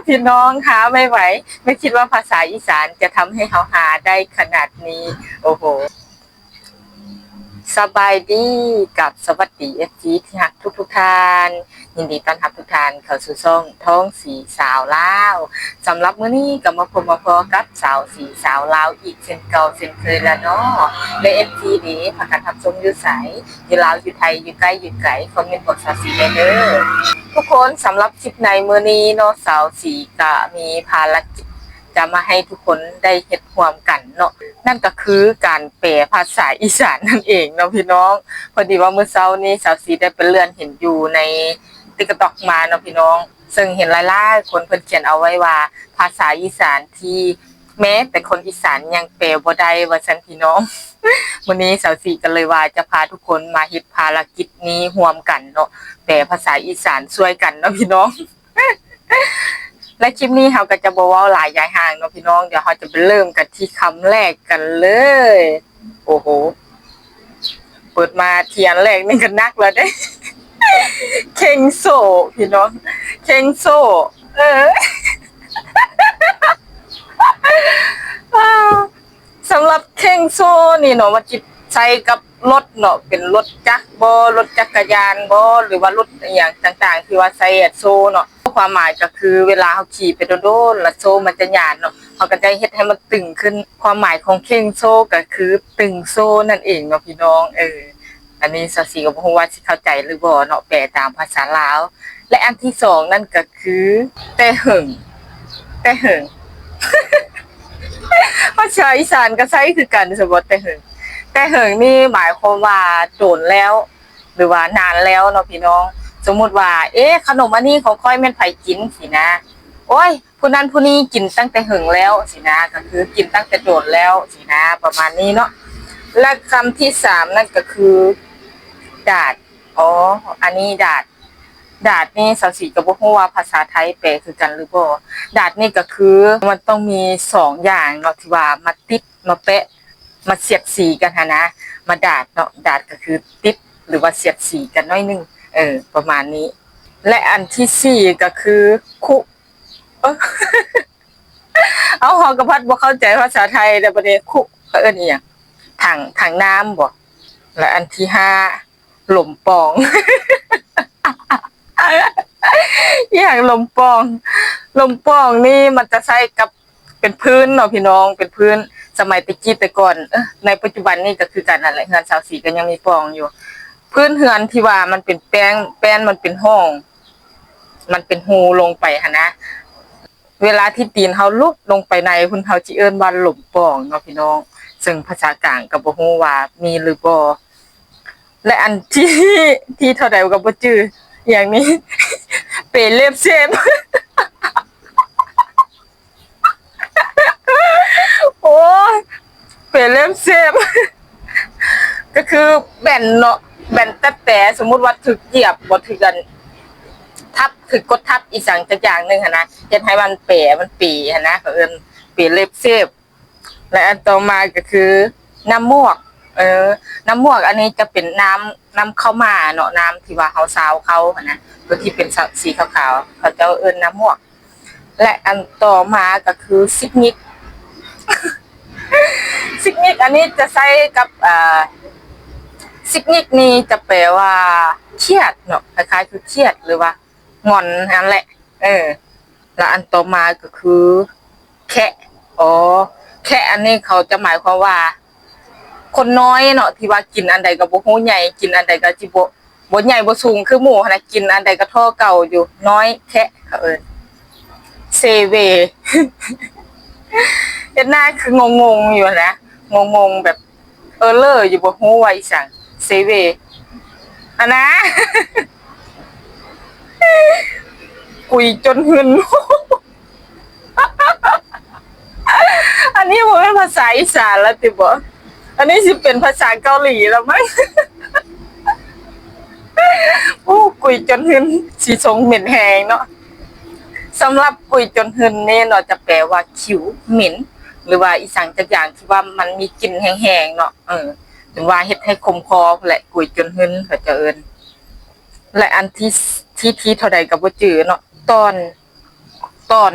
ພີ່ນ້ອງຫາໄວໆ ໄມ່ຄິດວ່າພາສາອີສານຈະທຳໃຫ້ເຮົາຫາໄດ້ຂະໜາດນີ້. ໂອ້ໂຫ. ສະບາຍດີກັບສະຫວັດດີ ເອັຟຊີ ທີ່ຮັກທຸກໆທ່ານ. ຍິນດີຕ້ອນຮັບທຸກທ່ານເຂົ້າສູ່ຊ່ອງທອງສີສາວລາວ. ສຳລັບມື້ນີ້ກໍມາພົບມາພໍ້ກັບສາວສີສາວລາວອີກເຊັ່ນເກົ່າເຊັ່ນເຄີຍລະເນາະ. ແລະ ເອັຟຊີ ເດ ພາກັນຮັບຊົມຢູ່ໃສ? ຢູ່ລາວ ຢູ່ໄທ ຢູ່ໃກ້ຢູ່ໄກ ຄອມເມັນບອກສາວສີແດ່ເດີ. ທຸກຄົນ ສຳລັບຄລິບໃນມື້ນີ້ເນາະ ສາວສີກະມີພາລະກິດຈະມາໃຫ້ທຸກຄົນໄດ້ເຮັດຮ່ວມກັນເນາະ ນັ້ນກະຄືການແປພາສາອີສານນັ້ນເອງເນາະພີ່ນ້ອງ. ພໍດີວ່າມື້ເຊົ້ານີ້ສາວສີໄດ້ໄປເລື່ອນເຫັນຢູ່ໃນ TikTok ມາເນາະພີ່ນ້ອງ ເຊິ່ງເຫັນຫຼາຍໆຄົນເພິ່ນຂຽນເອົາໄວ້ວ່າ ພາສາອີສານທີ່ ແມ້ແຕ່ຄົນອີສານຍັງແປບໍ່ໄດ້ວ່າຊັ້ນພີ່ນ້ອງ. ມື້ນີ້ສາວສີກໍເລີຍວ່າຈະພາທຸກຄົນມາເຮັດພາລະກິດນີ້ຮ່ວມກັນເນາະ ແປພາສາອີສານຊ່ວຍກັນເນາະພີ່ນ້ອງ. ແລະ ຄລິບນີ້ເຮົາກໍຈະບໍ່ເວົ້າຫຼາຍຢາຍຫ່າງເນາະພີ່ນ້ອງ ດຽວເຮົາຈະໄປເລີ່ມກັນທີ່ຄຳແລກກັນເລີຍ. ໂອ້ໂຫ ເປີດມາທີ່ອັນແລກນີ້ກໍໜັກແລ້ວເດ້ ເຄັ່ງໂສ້ພີ່ນ້ອງ ເຄັ່ງໂສ້ ເອີ ສຳລັບເຄັ່ງໂສ້ນີ້ເນາະ ມັນຊິໃຊ້ກັບລົດເນາະ ເປັນລົດຈັກບໍ ລົດຈັກກະຍານບໍ ຫຼືວ່າລົດອີ່ຫຍັງຕ່າງໆ ທີ່ວ່າໃຊ້ໂສ້ເນາະ. ຄວາມໝາຍກໍຄືເວລາເຮົາຂີ່ໄປໂດນໆ ແລ້ວໂສ້ມັນຈະຍານເນາະ ເຮົາກໍຈະເຮັດໃຫ້ມັນຕຶງຂຶ້ນ. ຄວາມໝາຍຂອງເຄັ່ງໂສ້ກໍຄືຕຶງໂສ້ນັ້ນເອງເນາະພີ່ນ້ອງ. ເອີ ອັນນີ້ສາວສີກໍບໍ່ຮູ້ວ່າຊິເຂົ້າໃຈຫຼືບໍ່ເນາະ ແປຕາມພາສາລາວ. ແລະ ອັນທີສອງນັ້ນກໍຄືແຕ່ເຫິງ ແຕ່ເຫິງ ພາສາອີສານກໍໃຊ້ຄືກັນ ສະເພາະແຕ່ເຫິງ ແຕ່ເຫິງນີ້ໝາຍຄວາມວ່າໂດນແລ້ວ ຫຼືວ່ານານແລ້ວເນາະພີ່ນ້ອງ. ສົມມຸດວ່າ ເອ ຂະໜົມອັນນີ້ຂອງຂ້ອຍແມ່ນໃຜກິນ? ຊີ້ນະ. ໂອ້ຍ ຜູ້ນັ້ນຜູ້ນີ້ກິນຕັ້ງແຕ່ເຫິງແລ້ວ ຊີ້ນະ ກໍຄືກິນຕັ້ງແຕ່ໂດນແລ້ວ ຊີ້ນະ ປະມານນີ້ເນາະ. ແລະ ຄຳທີສາມນັ້ນກໍຄືດາດ. ອໍ ອັນນີ້ດາດ ດາດນີ້ສາວສີກໍບໍ່ຮູ້ວ່າພາສາໄທແປຄືກັນຫຼືບໍ່. ດາດນີ້ກໍຄືມັນຕ້ອງມີສອງຢ່າງເນາະ ທີ່ວ່າມາຕິດ ມາແປະ ມາສຽດສີກັນຫັ້ນນະ ມາດາດເນາະ ດາດກໍຄືຕິດ ຫຼືວ່າສຽດສີກັນໜ້ອຍໜຶ່ງ ເອີ ປະມານນີ້. ແລະ ອັນທີສີ່ກໍຄືຄຸ ເອີ ເອົາ ເຮົາກໍພັດບໍ່ເຂົ້າໃຈພາສາໄທແລ້ວ ບັດນີ້ຄຸເຂົາເອີ້ນອີ່ຫຍັງ ຖັງ ຖັງນ້ຳບໍ? ແລະ ອັນທີຫ້າ ຫຼົມປອງ ອີ່ຫຍັງຫຼົມປອງ? ຫຼົມປອງນີ້ມັນຈະໃຊ້ກັບ ເປັນພື້ນເນາະພີ່ນ້ອງ ເປັນພື້ນ. ສະໄໝແຕ່ກີ້ແຕ່ກ່ອນ ເອີ ໃນປັດຈຸບັນນີ້ກໍຄືກັນນັ້ນແຫຼະ ເຮືອນສາວສີກໍຍັງມີປອງຢູ່. ພື້ນເຮືອນທີ່ວ່າມັນເປັນແປ້ນ ແປ້ນມັນເປັນຮ່ອງ ມັນເປັນຮູລົງໄປຫັ້ນນະ ເວລາທີ່ຕີນເຮົາຫຼຸດລົງໄປໃນພຸ້ນ ເຮົາຊິເອີ້ນວ່າຫຼົມປອງເນາະພີ່ນ້ອງ. ເຊິ່ງພາສາກາງກໍບໍ່ຮູ້ວ່າມີຫຼືບໍ່. ແລະ ອັນທີ່ ທີ່ເທົ່າໃດກໍບໍ່ຈື່ ອີ່ຫຍັງນີ້ ເປເລັບເຊບ ໂອ້ຍ ເປເລັບເຊບ ກໍຄືແບນເນາະ ແບນແຕະແປ ສົມມຸດວ່າຖືກຢຽບບໍ ຖືກອັນ ທັບ ຖືກກົດທັບອີ່ຫຍັງຈັກຢ່າງໜຶ່ງຫັ້ນນະ ເຮັດໃຫ້ມັນແປ ມັນເປຫັ້ນນະ ເຂົາເອີ້ນເປເລັບເຊບ. ແລະ ອັນຕໍ່ມາກໍຄືນ້ຳໝວກ ເອີ ນ້ຳໝວກອັນນີ້ຈະເປັນນ້ຳ ນ້ຳເຂົ້າໝາເນາະ ນ້ຳທີ່ວ່າເຮົາຊາວເຂົ້າຫັ້ນນະ ຕົວທີ່ເປັນສະ ສີຂາວໆ ເຂົາເຈົ້າເອີ້ນນ້ຳໝວກ. ແລະ ອັນຕໍ່ມາກໍຄືຊິກຍິກ ຊິກຍິກອັນນີ້ຈະໃຊ້ກັບ ເອີ ຊິກຍິກນີ້ຈະແປວ່າຄຽດເນາະ ຄ້າຍໆຄືຄຽດ ຫຼືວ່າງອນຫັ້ນແຫຼະ ເອີ. ແລະ ອັນຕໍ່ມາກໍຄືແຄະ ອໍ ແຄະອັນນີ້ເຂົາຈະໝາຍຄວາມວ່າ ຄົນນ້ອຍເນາະ ທີ່ວ່າກິນອັນໃດກໍບໍ່ຮູ້ໃຫຍ່ ກິນອັນໃດກໍຊິບໍ່ ບໍ່ໃຫຍ່ບໍ່ສູງຄືໝູ່ຫັ້ນນະ ກິນອັນໃດກໍທໍ່ເກົ່າຢູ່ ນ້ອຍແຄະ ເຂົາເອີ້ນ ເຊເວ ເຮັດໜ້າຄືງົງໆຢູ່ຫັ້ນນະ ງົງໆແບບ ເອີເລີຢູ່ ບໍ່ຮູ້ວ່າອີ່ຫຍັງ ເຊເວ ຫັ້ນນະ ກຸຍຈົນຫຶ່ນ ອັນນີ້ບໍ່ແມ່ນພາສາອີສານລະຕິບໍ? ອັນນີ້ຊິເປັນພາສາເກົາຫຼີລະມັ້ງ. ໂອ້ ກຸຍຈົນຫຶ່ນ ສີຊົງເໝັນແຮງເນາະ. ສຳລັບກຸຍຈົນຫຶ່ນນີ້ເນາະ ຈະແປວ່າຂິວ ເໝັນ ຫຼືວ່າອີ່ຫຍັງຈັກຢ່າງທີ່ວ່າມັນມີກິ່ນແຮງໆເນາະ ເອີ ເປັນວ່າເຮັດໃຫ້ຄົມຄໍພຸ້ນແຫຼະ ກຸຍຈົນຫຶ່ນເຂົາເຈົ້າເອີ້ນ. ແລະ ອັນທີ ທີ ທີເທົ່າໃດກໍບໍ່ຈື່ເນາະ ຕອນ ຕອນ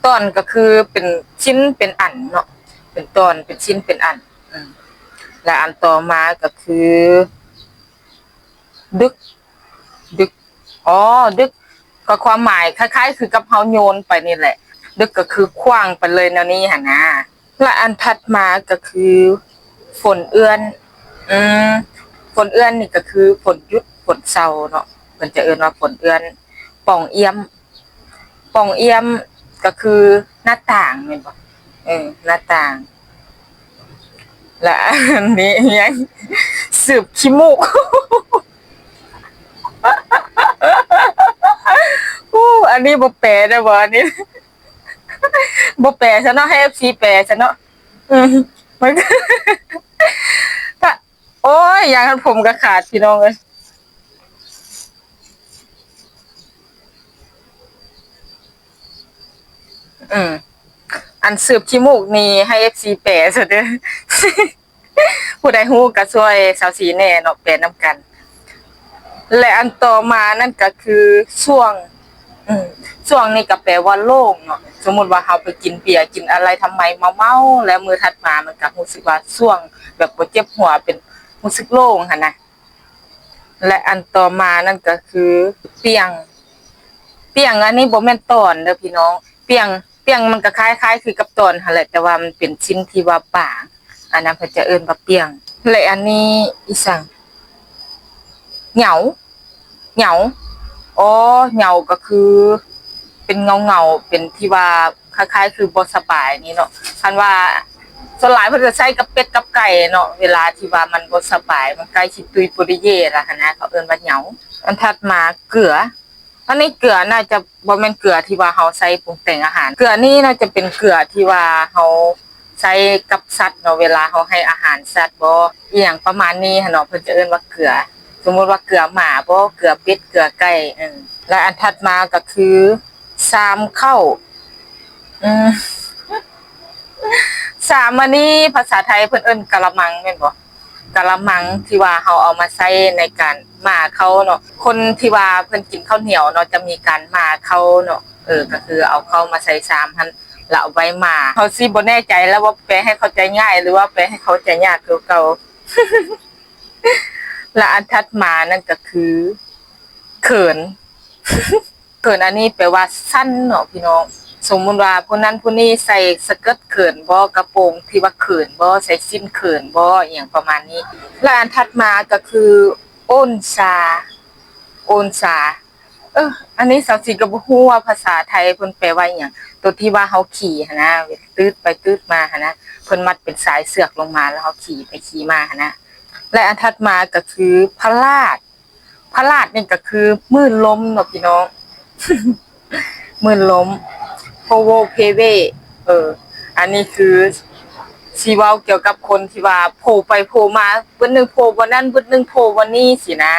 ຕອນກໍຄືເປັນຊິ້ນເປັນອັນເນາະ ເປັນຕອນເປັນຊິ້ນເປັນອັນ. ອືມ ແລະອັນຕໍ່ມາກໍຄື ດຶກ ດຶກ ອໍ ດຶກ ກໍຄວາມໝາຍຄ້າຍໆຄືກັບເຮົາໂຍນໄປນີ້ແຫຼະ ດຶກກໍຄືຂວ້າງໄປເລີຍແນວນີ້ຫັ້ນນາ. ແລະອັນຖັດມາກໍຄື ຝົນເອື້ອນ ອືມ ຝົນເອື້ອນນີ້ກໍຄືຝົນຢຸດ ຝົນເຊົາເນາະ ເພິ່ນຈະເອີ້ນວ່າຝົນເອື້ອນ. ປ່ອງອ້ຽມ ປ່ອງອ້ຽມກໍຄືໜ້າຕ່າງແມ່ນບໍ່? ເອີ ໜ້າຕ່າງ. ແລະອັນນີ້ຫຍັງ? ສືບຂີ້ມູກ. ໂອ້ ອັນນີ້ບໍ່ແປໄດ້ບໍ່? ອັນນີ້ບໍ່ແປຊະເນາະ ໃຫ້ເອັຟຊີແປຊະເນາະ. ອືມ ມັນ ໂອ້ຍ ຢາງຄັນຜົມກໍຂາດ ພີ່ນ້ອງເອີຍ. ອືມ ອັນສືບຂີ້ມູກນີ້ໃຫ້ເອັຟຊີແປຊະເດີ້. ຜູ້ໃດຮູ້ກໍຊ່ວຍສາວສີແດ່ເນາະ ແປນຳກັນ. ແລະອັນຕໍ່ມານັ້ນກໍຄື ຊ່ວງ ອືມ ຊ່ວງນີ້ກໍແປວ່າໂລ່ງເນາະ. ສົມມຸດວ່າເຮົາໄປກິນເບຍ ກິນອາໄລທຳໄມ ເມົາໆ ແລ້ວມື້ຖັດມາມັນກໍຮູ້ສຶກວ່າຊ່ວງແບບບໍ່ເຈັບຫົວ ເປັນ ຮູ້ສຶກໂລ່ງຫັ້ນນະ. ແລະອັນຕໍ່ມານັ້ນກໍຄື ປ່ຽງ ປ່ຽງ ອັນນີ້ບໍ່ແມ່ນຕອນເດີ້ພີ່ນ້ອງ ປ່ຽງ ປ່ຽງມັນກໍຄ້າຍໆຄືກັບຕອນຫັ້ນແຫຼະ ແຕ່ວ່າມັນເປັນຊິ້ນທີ່ວ່າບາງ ອັນນັ້ນເພິ່ນຈະເອີ້ນວ່າປ່ຽງ. ແລະອັນນີ້ອີ່ຫຍັງ? ເຫງົາ ເຫງົາ ອໍ ເຫງົາກໍຄືເປັນເຫງົາໆ ເປັນທີ່ວ່າຄ້າຍໆຄືບໍ່ສະບາຍນີ້ເນາະ. ຄັນວ່າສ່ວນຫຼາຍເພິ່ນຈະໃຊ້ກັບເປັດກັບໄກ່ເນາະ ເວລາທີ່ວ່າມັນບໍ່ສະບາຍ ມັນໃກ້ຊິຕຸຍປຸລິເຢແລ້ວຫັ້ນນະ ເຂົາເອີ້ນວ່າເຫງົາ. ອັນຖັດມາເກືອ ອັນນີ້ເກືອໜ້າຈະບໍ່ແມ່ນເກືອທີ່ວ່າເຮົາໃຊ້ປຸງແຕ່ງອາຫານ ເກືອນີ້ໜ້າຈະເປັນເກືອທີ່ວ່າເຮົາໃຊ້ກັບສັດເນາະ ເວລາເຮົາໃຫ້ອາຫານສັດບໍ ອີ່ຫຍັງປະມານນີ້ຫັ້ນເນາະ ເພິ່ນຈະເອີ້ນວ່າເກືອ. ສົມມຸດວ່າເກືອໝາບໍ ເກືອເປັດ ເກືອໄກ່ ເອີ. ແລະອັນຖັດມາກໍຄື ຊາມເຂົ້າ ອືມ ຊາມ ອັນນີ້ພາສາໄທເພິ່ນເອີ້ນກະລະມັງແມ່ນບໍ່? ກະລະມັງທີ່ວ່າເຮົາເອົາມາໃຊ້ໃນການໝ່າເຂົ້າເນາະ ຄົນທີ່ວ່າເພິ່ນກິນເຂົ້າໜຽວເນາະ ຈະມີການໝ່າເຂົ້າເນາະ ເອີ ກໍຄືເອົາເຂົ້າມາໃສ່ຊາມຫັ້ນ ແລ້ວເອົາໄວ້ໝ່າ. ເຮົາຊິບໍ່ແນ່ໃຈແລ້ວວ່າແປໃຫ້ເຂົ້າໃຈງ່າຍ ຫຼືວ່າແປໃຫ້ເຂົ້າໃຈຍາກຄືເກົ່າ. ແລະອັນຖັດມານັ້ນກໍຄື ເຂີນ ເຂີນ ອັນນີ້ແປວ່າສັ້ນເນາະພີ່ນ້ອງ. ສົມມຸດວ່າຜູ້ນັ້ນຜູ້ນີ້ໃສ່ສະເກີດເຂີນບໍ ກະໂປງທີ່ວ່າເຂີນບໍ ໃສ່ສິ້ນເຂີນບໍ ອີ່ຫຍັງປະມານນີ້. ແລະອັນຖັດມາກໍຄື ໂອນຊາ ໂອນຊາ ເອີ ອັນນີ້ສາວສີກໍບໍ່ຮູ້ວ່າພາສາໄທເພິ່ນແປວ່າອີ່ຫຍັງ ໂຕທີ່ວ່າເຮົາຂີ່ຫັ້ນນະ ຕື້ດໄປຕື້ດມາຫັ້ນນະ ເພິ່ນມັດເປັນສາຍເຊືອກລົງມາ ແລ້ວເຮົາຂີ່ໄປຂີ່ມາຫັ້ນນະ. ແລະອັນຖັດມາກໍຄື ພະລາດ ພະລາດນີ້ກໍຄືມື່ນລົມເນາະພີ່ນ້ອງ ມື່ນລົມ ໂພໂວເພເວ ເອີ ອັນນີ້ຄືຊິເວົ້າກ່ຽວກັບຄົນທີ່ວ່າໂພໄປໂພມາ ບຶດໜຶ່ງໂພບ່ອນນັ້ນ ບຶດໜຶ່ງໂພບ່ອນນີ້ຊີ້ນະ.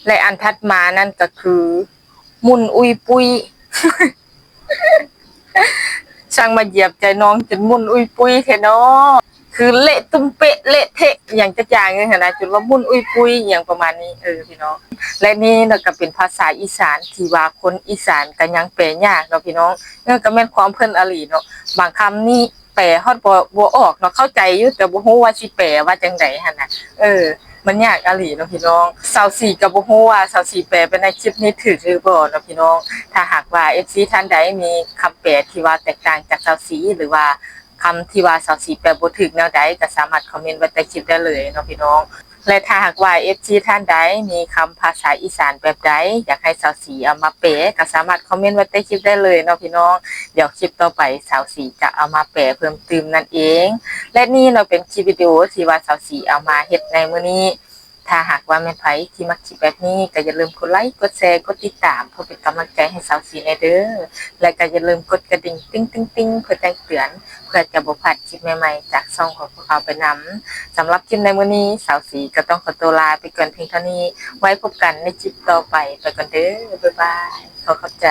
ແລະອັນຖັດມານັ້ນກໍຄື ໝຸ່ນອຸ້ຍປຸ້ຍ. ຊ່າງມາຢຽບໃຈນ້ອງຈົນໝຸ່ນອຸ້ຍປຸ້ຍແທ້ເນາະ ຄືເລະຕຸ້ມເປະເລະເທະອີ່ຫຍັງຈັກຢ່າງໜຶ່ງຫັ້ນນະ ຈົນວ່າໝຸ່ນອຸ້ຍປຸ້ຍອີ່ຫຍັງປະມານນີ້ ເອີ ພີ່ນ້ອງ. ແລະນີ້ນະກໍເປັນພາສາອີສານທີ່ວ່າຄົນອີສານກໍຍັງແປຍາກເນາະພີ່ນ້ອງ ເອີ ກໍແມ່ນຄວາມເພິ່ນອີ່ຫຼີເນາະ ບາງຄຳນີ້ແປຮອດບໍ່ ບໍ່ອອກເນາະ ເຂົ້າໃຈຢູ່ ແຕ່ບໍ່ຮູ້ວ່າຊິແປວ່າຈັ່ງໃດຫັ້ນນະ ເອີ. ມັນຍາກອີ່ຫຼີເນາະພີ່ນ້ອງ ສາວສີກໍບໍ່ຮູ້ວ່າສາວສີແປໄປໃນຄລິບນີ້ຖືກຫຼືບໍ່ເນາະພີ່ນ້ອງ. ຖ້າຫາກວ່າເອັຟຊີທ່ານໃດມີຄຳແປທີ່ວ່າແຕກຕ່າງຈາກສາວສີ ຫຼືວ່າຄຳທີ່ວ່າສາວສີແປບໍ່ຖືກແນວໃດ ກໍສາມາດຄອມເມັນໄວ້ໃຕ້ຄລິບໄດ້ເລີຍເນາະພີ່ນ້ອງ. ແລະຖ້າຫາກວ່າເອັຟຊີທ່ານໃດມີຄຳພາສາອີສານແບບໃດ ຢາກໃຫ້ສາວສີເອົາມາແປ ກໍສາມາດຄອມເມັນໄວ້ໃຕ້ຄລິບໄດ້ເລີຍເນາະພີ່ນ້ອງ. ດຽວຄລິບຕໍ່ໄປສາວສີຈະເອົາມາແປເພີ່ມຕື່ມນັ້ນເອງ. ແລະນີ້ເນາະເປັນຄລິບວິດີໂອທີ່ວ່າສາວສີເອົາມາເຮັດໃນມື້ນີ້. ຖ້າຫາກວ່າແມ່ນໃຜທີ່ມັກຄລິບແບບນີ້ ກໍຢ່າລືມກົດໄລ ກົດແຊ ກົດຕິດຕາມ ເພື່ອເປັນກຳລັງໃຈໃຫ້ສາວສີແດ່ເດີ້ ແລະກໍຢ່າລືມກົດກະດິ່ງ ຕິ່ງໆໆ ເພື່ອແຈ້ງເຕືອນ ເພື່ອຈະບໍ່ພາດຄລິບໃໝ່ໆ ຈາກຊ່ອງຂອງພວກເຮົາໄປນຳ. ສຳລັບຄລິບໃນມື້ນີ້ ສາວສີກໍຕ້ອງຂໍຕົວລາໄປກ່ອນພຽງເທົ່ານີ້. ໄວ້ພົບກັນໃນຄລິບຕໍ່ໄປ. ໄປກ່ອນເດີ້. ບາຍບາຍ. ຂໍຂອບໃຈ.